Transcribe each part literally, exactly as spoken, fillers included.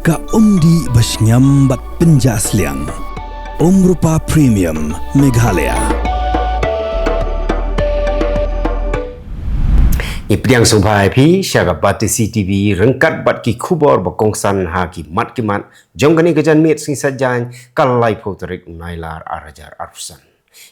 Ka umdih ba shngiam bad pynjah sliang. Umrupa Premium Meghalaya. Ngi pdiang sngewbha ïa phi sha ka Batesi T V ryngkat bad ki khubor ba kongsan ha ki mat ki mat jong kane ka janmiet sngi Saitjaiñ ka laiphew tarik u Nailar ar hajar arphew san.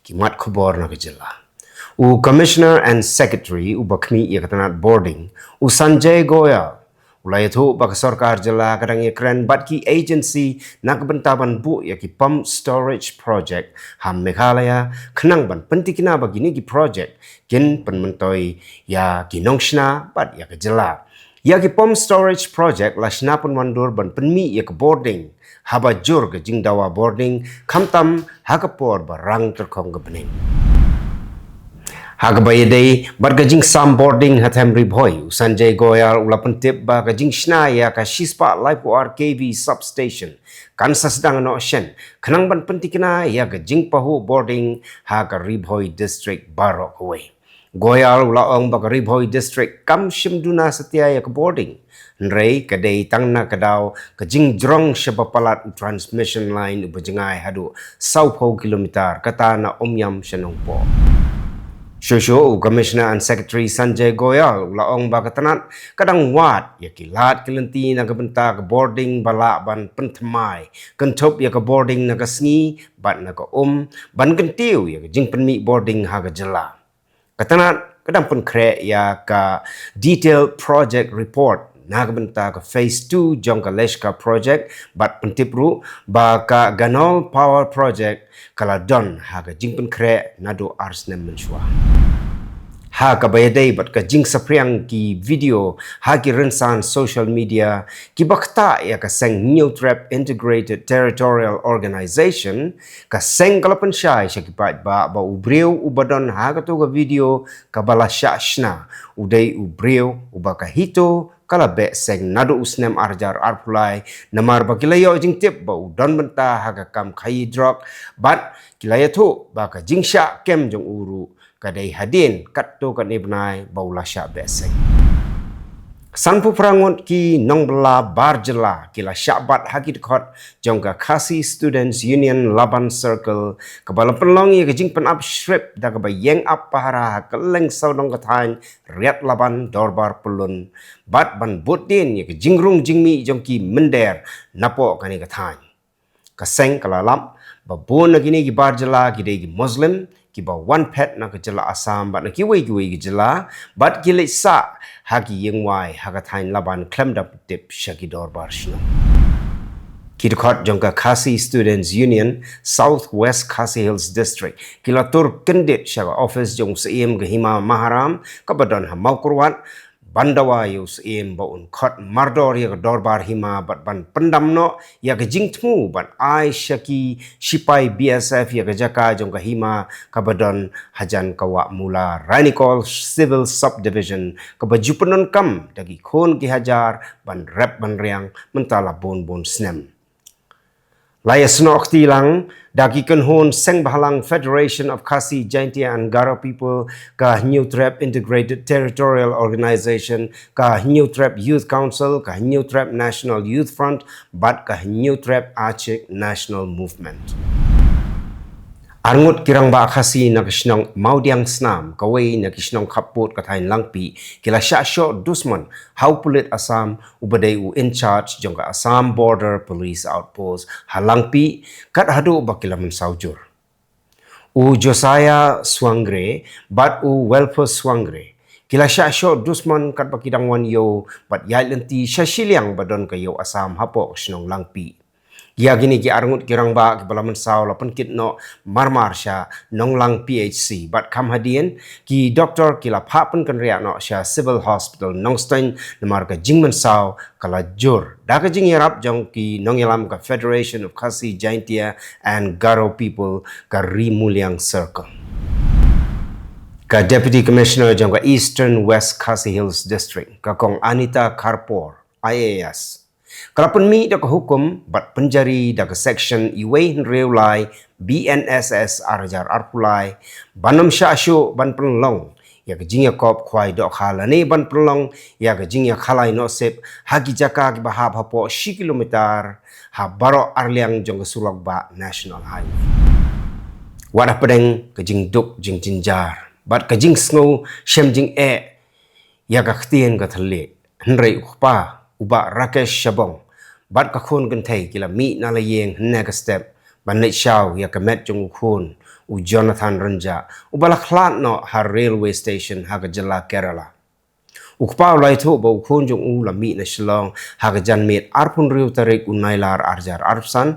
Ki mat khubor na ka jylla. U Commissioner and Secretary uba khmih ïa ka tnat bording, u Sanjay Goyal, u la ïathuh ba ka sorkar jylla ka dang ïakren bad ki agency na ka bynta ban buh ïa ki pump storage project ha Meghalaya, khnang ban pyntikna ba kine ki project kin pynmyntoi ïa ki nongshna bad ïa ka jylla. Ïa ki pump storage project la shna pynwandur ban pynmih ïa ka bording haba jur ka jingdawa bording, khamtam ha ka por ba rang tyrkhong ka bneng. Ha kaba ïadei bad ka jingsam bording ha Them Ri Bhoi, u Sanjay Goyal u la pyntip ba ka jingshna ïa ka shispah laiphew ar K V substation kan sa sdang noh shen, khnang ban pyntikna ïa ka jingpahuh bording ha ka Ri Bhoi district baroh kawei. Goyal u la ong ba ka Ri Bhoi district kam shym duna satia ïa ka bording. Hynrei ka dei tang na ka daw ka jingjrong shaba palat u transmission line uba jngai haduh sawphew kilometer kata na Umiam sha Nongpoh. Shuh shuh u Commissioner and Secretary Sanjay Goyal u la ong ba ka tnat ka dang wad ïa ki lad ki lynti na ka bynta ka bording ba lah ban pynthymmai kynthup ïa ka bording na ka sngi bad na ka um, ban kyntiew ïa ka jingpynmih bording ha ka jylla. Ka tnat ka dang pynkhreh ïa ka detailed project report na ka bynta ka phase two jong ka Leshka project bad pyntip ruh ba ka Ganol Power Project ka la don ha ka jingpynkhreh naduh ar snem mynshuwa. Ha kaba ïadei bad ka jingsaphriang ki video ha ki rynsan social media kiba ktah ïa ka seng Hynñiewtrep Integrated Territorial Organization, ka seng ka la pynshai sha ki paidbah ba u briew uba don ha kato ka video kaba la shah shna u dei u briew uba ka HITO ka la beh seng naduh u snem ar hajar arphew lai, namar ba ki la ïoh jingtip ba u don bynta ha ka kam khaïi drok, bad ki la ïathuh ba ka jingshah kem jong u ruh ka dei hadien katto katne bnai ba u la shah beh seng. Sanphew phra ngut ki nongbylla bar jylla ki la shah bat ha ki dkhot jong ka Khasi Students Union Laban Circle, kaba la pynlong ïa ka jingpynap shrip da kaba ïeng ap pahara ha kylleng sawdong ka thaiñ Riat Laban Dorbar Pyllun, bad ban bud dien ïa ka jingrung jingmih jong ki mynder napoh kane ka thaiñ. Ka seng ka la lap ba bun na kine ki bar jylla ki dei ki Muslim kiba wan phet na ka jylla Assam bad na kiwei kiwei ki jylla, bad ki leit sah ha ki ïingwai ha ka thaiñ Laban khlem da pyntip sha ki dorbar shnong. Ki dkhot jong ka Khasi Students Union South West Khasi Hills District ki la tur kyndit sha ka office jong u Syiem ka Hima Maharam kaba don ha Mawkyrwat, ban dawa ïa u Syiem ba un khot mardor ïa ka dorbar hima bad ban pyndam noh ïa ka jingthmu ban ai sha ki shipai B S F ïa ka jaka jong ka hima kaba don hajan ka Wah Mula, Ranikol Civil Subdivision, kaba ju pyndonkam da ki khun ki hajar ban rep ban riang mynta la bun bun snem. La ïasnoh kti lang da ki kynhun seng bhalang Federation of Khasi Jaintia and Garo People, ka Hynñiewtrep Integrated Territorial Organization, ka Hynñiewtrep Youth Council, ka Hynñiewtrep National Youth Front bad ka Hynñiewtrep Achik National Movement. Arngut ki rangbah Khasi na ka shnong Mawdiangsnam, kawei na ki shnong khappud ka thaiñ Langpih, ki la shah shoh dusmon ha u pulit Assam uba dei u in charge jong ka Assam Border Police Outpost ha Langpih, kat haduh ba ki la mynsaw jur. U Josiah Swangre bad u Wilberforce Swangre ki la shah shoh dusmon katba ki dang wan ïew bad ïaid lynti sha shiliang ba don ka ïew Assam hapoh ka shnong Langpih. Ïa kine ki arngut ki rangbah kiba la mynsaw la pynkit noh marmar sha Nonglang P H C bad kham hadien ki doktor ki la phah pynkynriah noh sha Civil Hospital Nongstoiñ namar ka jingmynsaw ka la jur. Da ka jingïarap jong ki nongïalam ka Federation of Khasi Jaintia and Garo People ka Ri Muliang Circle, ka Deputy Commissioner jong ka Eastern West Khasi Hills District, ka Kong Anita Kharpor, I A S, ka la pynmih da ka hukum bad pynjari da ka Section uwei hynriew lai B N S S ar hajar arphew lai ban ym shah shuh ban pynlong ïa ka jingïakop khwai dohkha lane ban pynlong ïa ka jingïakhalai noh sep ha ki jaka kiba hap hapoh shi kilometer ha baroh arliang jong ka surok bah National Highway. Wat hapdeng ka jingduk jingjynjar bad ka jingsngew shem jingeh ïa ka ktien ka thylliej, hynrei u kpa u Bah Rakesh Shabong bad ka khun kynthei ki la mih na la ïing hynne ka step ban leit shaw ïa ka met jong u khun, u Jonathan Rynjah, uba la khlad noh ha railway station ha ka jylla Kerala. U kpa u la ïathuh ba u khun jong u la mih na Shillong ha ka janmiet arphew hynriew tarik u Nailar arhajar arphew san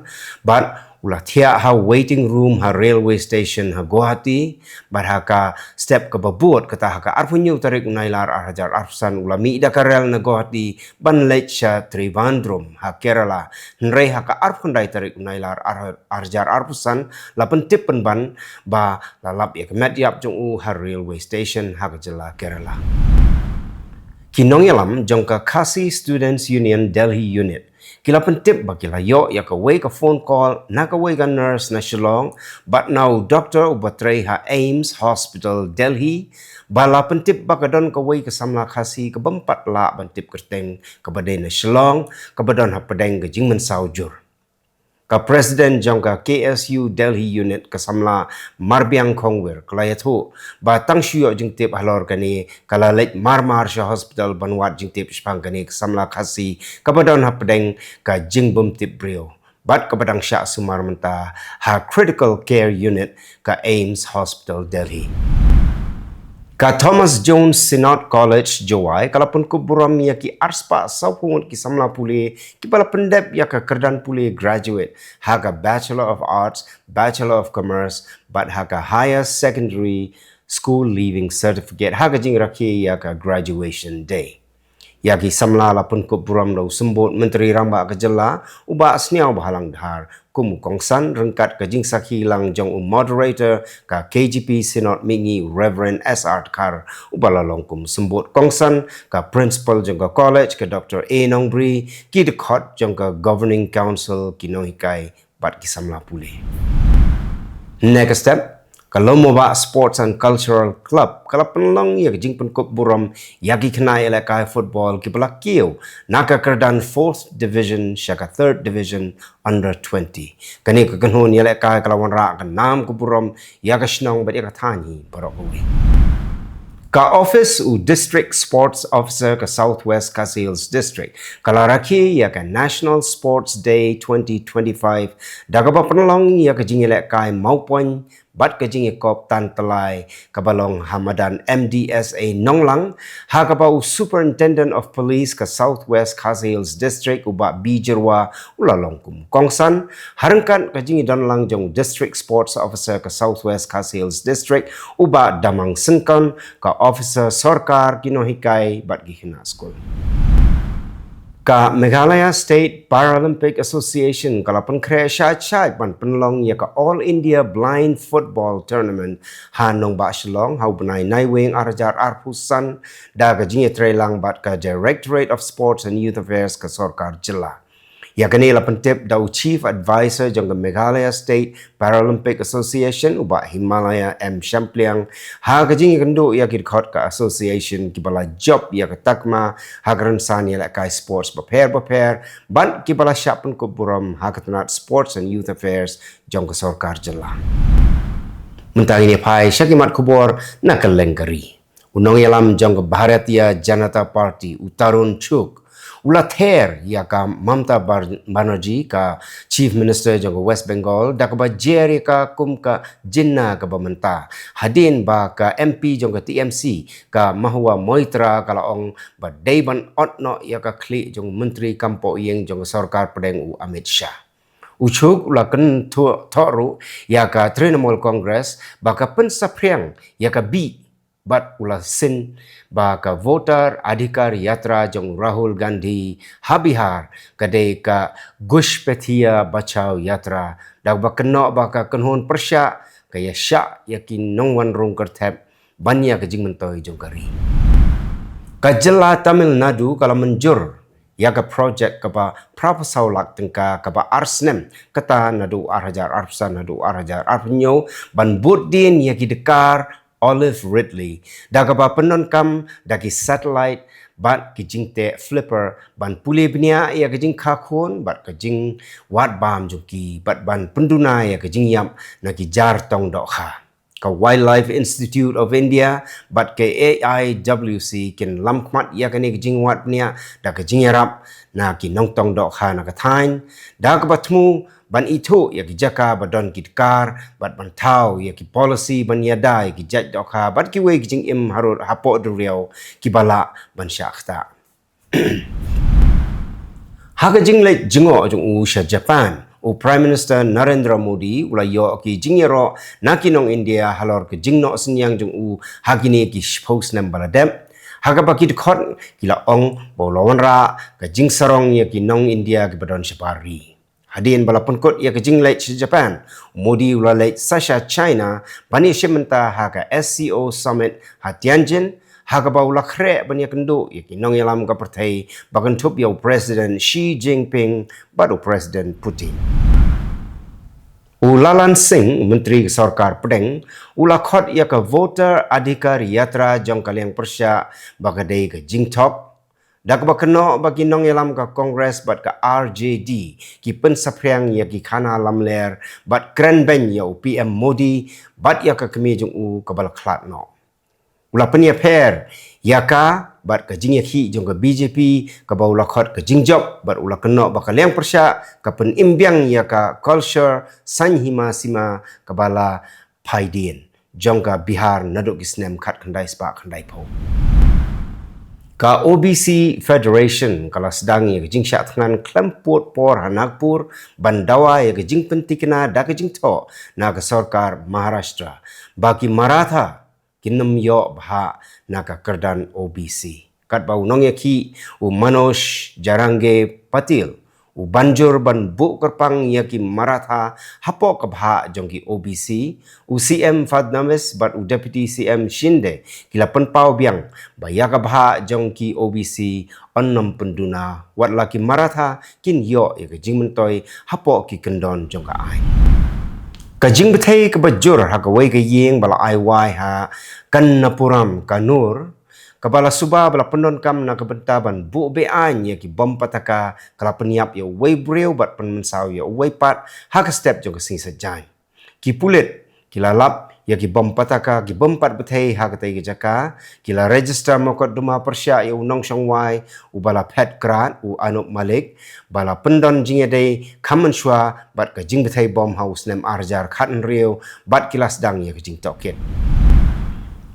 bad u la thiah ha waiting room ha railway station ha Guwahati, bad ha ka step kaba bud kata ha ka arphew hynñiew tarik u Nailar arhajar arphew san u la mih da ka rel na Guwahati ban leit sha Trivandrum ha Kerala, hynrei ha ka arphew khyndai tarik u Nailar ar- arhajar arphew san la pyntip pynban ba la lap ïa ka met ïap jong u ha railway station ha ka jylla Kerala. Ki nongïalam jong ka Khasi Students Union Delhi Unit ki la pyntip ba ki la ïoh ïa kawei ka phone call na kawei ka nurse na Shillong bad na u doktor uba trei ha AIIMS Hospital Delhi, ba la pyntip ba ka don kawei ka samla Khasi kaba ym pat lah ban tip kyrteng kaba dei na Shillong, kaba don hapdeng ka jingmynsaw jur. Ka President jong ka KSU Delhi Unit, ka samla Marbiang Khongwir, ka la ïathuh ba tang shu ïoh jingtip halor kane, ka la leit marmar sha hospital ban wad jingtip shaphang kane ka samla Khasi kaba don hapdeng ka jingbymtip briew bad kaba dang shah sumar mynta ha Critical Care Unit ka AIIMS Hospital Delhi. Ka Thomas Jones Synod College, Jowai, ka la pynkup burom ïa ki arspah sawphew ngut ki samla pule kiba la pyndep ïa ka kyrdan pule graduate ha ka Bachelor of Arts, Bachelor of Commerce bad ha ka Higher Secondary School Leaving Certificate ha ka jingrakhe ïa ka Graduation Day. Ïa ki samla la pynkup burom da u symbud Myntri Rangbah ka jylla, u Bah Sniawbhalang Dhar, kum u kongsan, ryngkat ka jingsakhi lang jong u moderator ka KJP Synod Mihngi, u Reverend S R Dkhar, uba la long kum u symbud kongsan, ka principal jong ka college, ka Doctor A Nongbri, ki dkhot jong ka Governing Council, ki nonghikai bad ki samla pule. Next step, ka Lowmobah Sports and Cultural Club ka la pynlong ïa ka jingpynkup burom ïa ki khynnah ïalehkai football kiba la kiew na ka kyrdan fourth division sha ka third division under twenty. Kane ka kynhun ïalehkai ka la wanrah ka nam ka burom ïa ka shnong bad ïa ka thaiñ hi baroh kawei. Ka office u District Sports Officer ka South West Khasi Hills District ka la rakhe ïa ka National Sports Day twenty twenty-five da kaba pynlong ïa ka jingïalehkai mawpoiñ bad ka jingïakop tan tylli kaba long ha madan M D S A Nonglang, ha kaba u Superintendent of Police ka South West Khasi Hills District, u Bah B Jyrwa, u la long kum kongsan, ha ryngkat ka jingdonlang jong u District Sports Officer ka South West Khasi Hills District, u Bah Damang Syngkon, ka officer sorkar, ki nonghikai bad ki khynnah skul. Ka Meghalaya State Paralympic Association ka la pynkhreh shait shait ban pynlong ïa ka All India Blind Football Tournament ha nongbah Shillong ha u bnai Naiwieng arhajar arphew san da ka jingïatreilang bad ka Directorate of Sports and Youth Affairs ka sorkar jylla. Ïa kane la pyntip da u Chief Advisor jong ka Meghalaya State Paralympic Association, u Bah Himalaya M Shampliang, ha ka jingïakynduh ïa ki dkhot ka association kiba la jop ïa ka takma ha ka rynsan ïalehkai sports bapher bapher bad kiba la shah pynkup burom ha ka tnat Sports and Youth Affairs jong ka sorkar jylla. Mynta ngin ïa phai sha ki mat khubor na kylleng ka ri. U nongïalam jong ka Bharatiya Janata Party, u Tarun Chugh, u la ther ïa ka Mamata Bar- Banerjee, ka Chief Minister jong ka West Bengal, da kaba jer ïa ka kum ka Jinnah kaba mynta, hadien ba ka M P jong ka T M C, ka Mahua Moitra, ka la ong ba dei ban ot noh ïa ka khlieh jong u Myntri Kam Pohïing jong ka Sorkar Pdeng, u Amit Shah. U Chugh u la kynthoh ruh ïa ka Trinamool Congress ba ka pynsaphriang ïa ka bih bad u la sin ba ka Voter Adhikar Yatra jong u Rahul Gandhi ha Bihar ka dei ka Ghuspatia Bachao Yatra, da kaba kynnoh ba ka kynhun pyrshah ka ïashah ïa ki nongwan rung kyrthep ban ïa ka jingmyntoi jong ka ri. Ka jylla Tamil Nadu ka la mynjur ïa ka projek kaba phra phew saw lak tyngka kaba ar snem, kata naduh arhajar arphew san haduh arhajar arphew hynñiew, ban bud dien ïa ki dkhar Olive Ridley da kaba pyndonkam da ki satellite bad ki jingteh flipper ban pule bniah ïa ka jingkha khun bad ka jingwad bam jong ki bad ban pynduna ïa ka jingïap na ki jar tong dohkha. Ka Wildlife Institute of India bad ka A I W C kin lam khmat ïa kane ka jingwad bniah da ka jingïarap na ki nongtong dohkha na ka thaiñ da kaba thmu ban ithuh ïa ki jaka ba don ki dkar bad ban thaw ïa ki policy ban ïada ïa ki jait dohkha bad kiwei ki jingim harud hapoh duriaw kiba lah ban shah ktah. Ha ka jingleit jngoh jong u sha Japan, u Prime Minister Narendra Modi u la ïoh ki jingïaroh na ki nong India halor ka jingnoh synñiang jong u ha kine ki shiphew snem ba la dep, ha kaba ki dkhot ki la ong ba u la wanrah ka jingsarong ïa ki nong India kiba don shabar ri. Hadien ba la pynkut ïa ka jingleit sha Japan, u Modi u la leit sa sha China ban ïashim bynta ha ka S C O Summit ha Tianjin, ha kaba u la khreh ban ïakynduh ïa ki nongïalam ka pyrthei ba kynthup ïa u President Xi Jinping bad u President Putin. U Lalan Singh, u Myntri ka Sorkar Pdeng, u la khot ïa ka Voter Adhikar Yatra jong ka liang pyrshah ba ka dei ka jingthok, da kaba kynnoh ba ki nongïalam ka Congress bad ka R J D ki pynsaphriang ïa ki khana lamler bad kren beiñ ïa u P M Modi bad ïa ka kmie jong u kaba la khlad noh. U la pynïapher ïa ka bad ka jingïakhih jong ka B J P kaba u la khot ka jingjop bad u la kynnoh ba ka liang pyrshah ka pynim biang ïa ka culture saiñ hima sima kaba la phaidien jong ka Bihar naduh ki snem khatkhyndai spah khyndaiphew. Ka O B C Federation ka la sdang ïa ka jingshah thngan khlem pud por ha Nagpur ban dawa ïa ka jingpyntikna da ka jingthoh na ka sorkar Maharashtra ba ki Maratha kin ym ïoh bhah na ka kyrdan O B C. Katba u nongïakhih u Manoj Jarange Patil u ban jur ban buh kyrpang ïa ki Maratha hapoh ka bhah jong ki O B C, u C M Fadnavis bad u Deputy C M Shinde ki la pynpaw biang ba ïa ka bhah jong ki O B C yn ym pynduna wat la ki Maratha kin ïoh ïa ka jingmyntoi hapoh ki kyndon jong ka aiñ. Ka jingbthei kaba jur ha kawei ka ïing ba la ai wai ha Kannapuram, Kannur, kaba la suba ba la pyndonkam na ka bynta ban buh be-aiñ ïa ki bom pataka ka la pynïap ïa uwei u briew bad pynmynsaw ïa uwei pat ha ka step jong ka sngi Saitjaiñ. Ki pulit ki la lap ïa ki bom pataka, ki bym pat bthei ha katei ka jaka, ki la register mokotduma pyrshah ïa u nongshong wai uba la phet krad, u Anup Malik, ba la pyndon jingïadei kham mynshuwa bad ka jingbthei bom ha u snem ar hajar khathynriew bad ki la sdang ïa ka jingtohkit.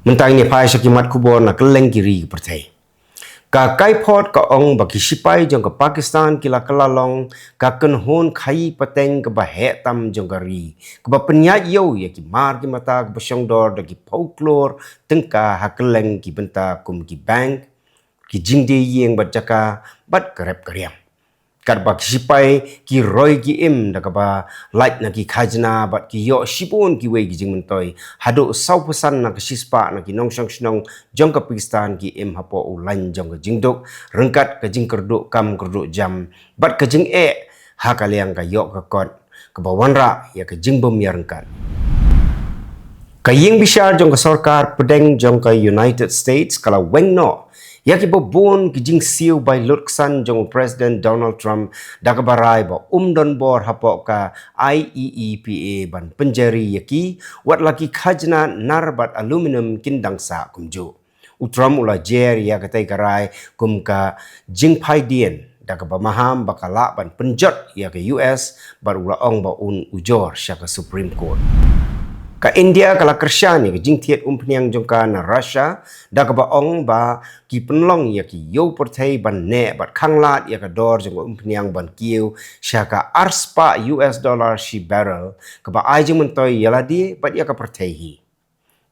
Mynta ngin ïa phai sha ki mat khubor na kylleng ki ri ka pyrthei. Ka Kaiphod ka ong ba ki shipai jong ka Pakistan ki la kylla long ka kynhun khaïi pateng kaba heh tam jong ka ri, kaba pynïaid ïew ïa ki mar ki mata kaba shongdor da ki phew klur tyngka ha kylleng ki bynta kum ki bank, ki jingdie ïing bad jaka bad ka rep ka riam. Katba ki shipai ki roi ki im da kaba lait na ki khajna bad ki ïoh shibun kiwei ki jingmyntoi, haduh saw persen na ka shispah na ki nongshong shnong jong ka Pakistan ki im hapoh u lain jong ka jingduk, ryngkat ka jingkyrduh kam kyrduh jam bad ka jingeh ha ka liang ka ïoh ka kot kaba wanrah ïa ka jingbym ïaryngkat. Ka ïing bishar jong ka sorkar pdeng jong ka United States ka la weng noh ïa kiba bun ki jingsiew bai lutksan jong u President Donald Trump da kaba rai ba um don bor hapoh ka I E E P A ban pynjari ïa ki wat la ki khajna nar bad aluminium kin dang sah kumjuh. U Trump u la jer ïa katei ka rai kum ka jingphaidien da kaba maham ba ka lah ban pynjot ïa ka U S bad u la ong ba un ujor sha ka Supreme Court. Ka India ka la kyrshan ïa ka jingthied umphniang jong ka na Russia da kaba ong ba ki pynlong ïa ki ïew pyrthei ban neh bad khanglad ïa ka dor jong ka umphniang ban kiew sha ka arspah U S dollar shi barrel, kaba ai jingmyntoi ïa lade bad ïa ka pyrthei hi.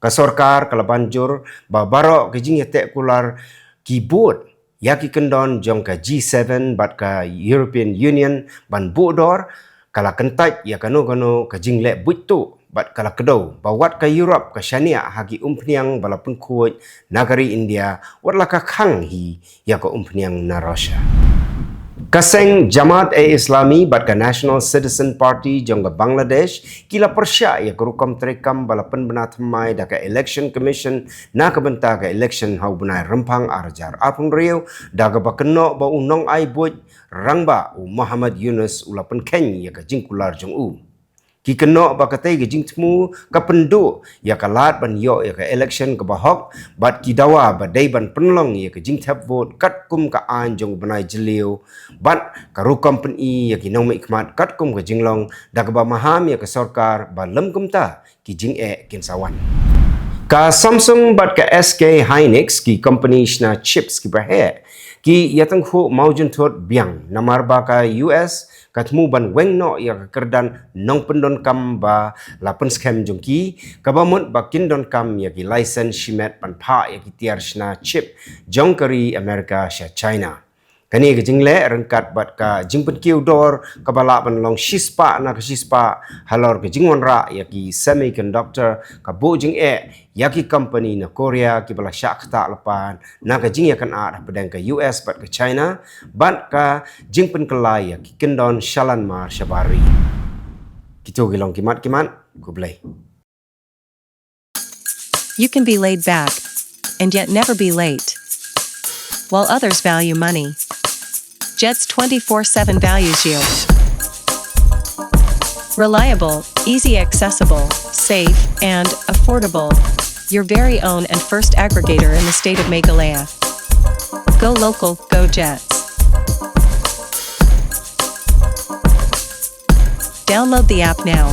Ka sorkar ka la ban jur ba baroh ka jingïateh kular ki bud ïa ki kyndon jong ka G seven bad ka European Union ban buh dor, ka la kyntait ïa kano kano ka jingleh buit tuh bad ka la kdew ba wat ka Europe ka shaniah ha ki umphniang ba la pynkhuid na ka ri India wat la ka khang hi ïa ka umphniang na Russia. Ka seng Jamaat-e-Islami bad ka National Citizen Party jong ka Bangladesh ki la pyrshah ïa ka rukom treikam ba la pynbna thymmai da ka Election Commission na ka bynta ka election ha u bnai Rymphang ar hajar arphew hynriew, da kaba kynnoh ba u nongai buit rangbah u Muhammad Yunus u la pynkheiñ ïa ka jingkular jong u. Ki kynnoh ba katei ka jingthmu ka pynduh ïa ka lad ban ïoh ïa ka election kaba hok, bad ki dawa ba dei ban pynlong ïa ka jingthep vote katkum ka aiñ jong u bnai Jylliew, bad ka rukom pyni ïa ki nongmihkhmat katkum ka jinglong, da kaba maham ïa ka sorkar ba lym kumta ki jingeh kin sa wan. Ka Samsung bad ka S K Hynix, ki kompani shna chips kiba heh, ki ïatangkhuh mawjynthut biang namar ba ka U S ka thmu ban weng noh ïa ka kyrdan nongpyndonkam ba la pynskhem jong ki, kaba mut ba kin donkam ïa ki license shimet ban phah ïa ki tiar shna chip jong ka ri America sha China. Kane ka jingleh ryngkat bad ka jingpynkiew dor kaba lah ban long shispah na ka shispah halor ka jingwanrah ïa ki semiconductor, ka buh jingeh ïa ki kompani na Korea kiba la shah ktah lypa na ka jingïakynad hapdeng ka U S bad ka China, bad ka jingpynkylla ïa ki kyndon shalan mar shabar ri. Kito ki long ki mat ki mat, khublei. You can be laid back and yet never be late. While others value money, Jet's twenty-four seven values you. Reliable, easy accessible, safe, and affordable. Your very own and first aggregator in the state of Meghalaya. Go local, go Jets. Download the app now.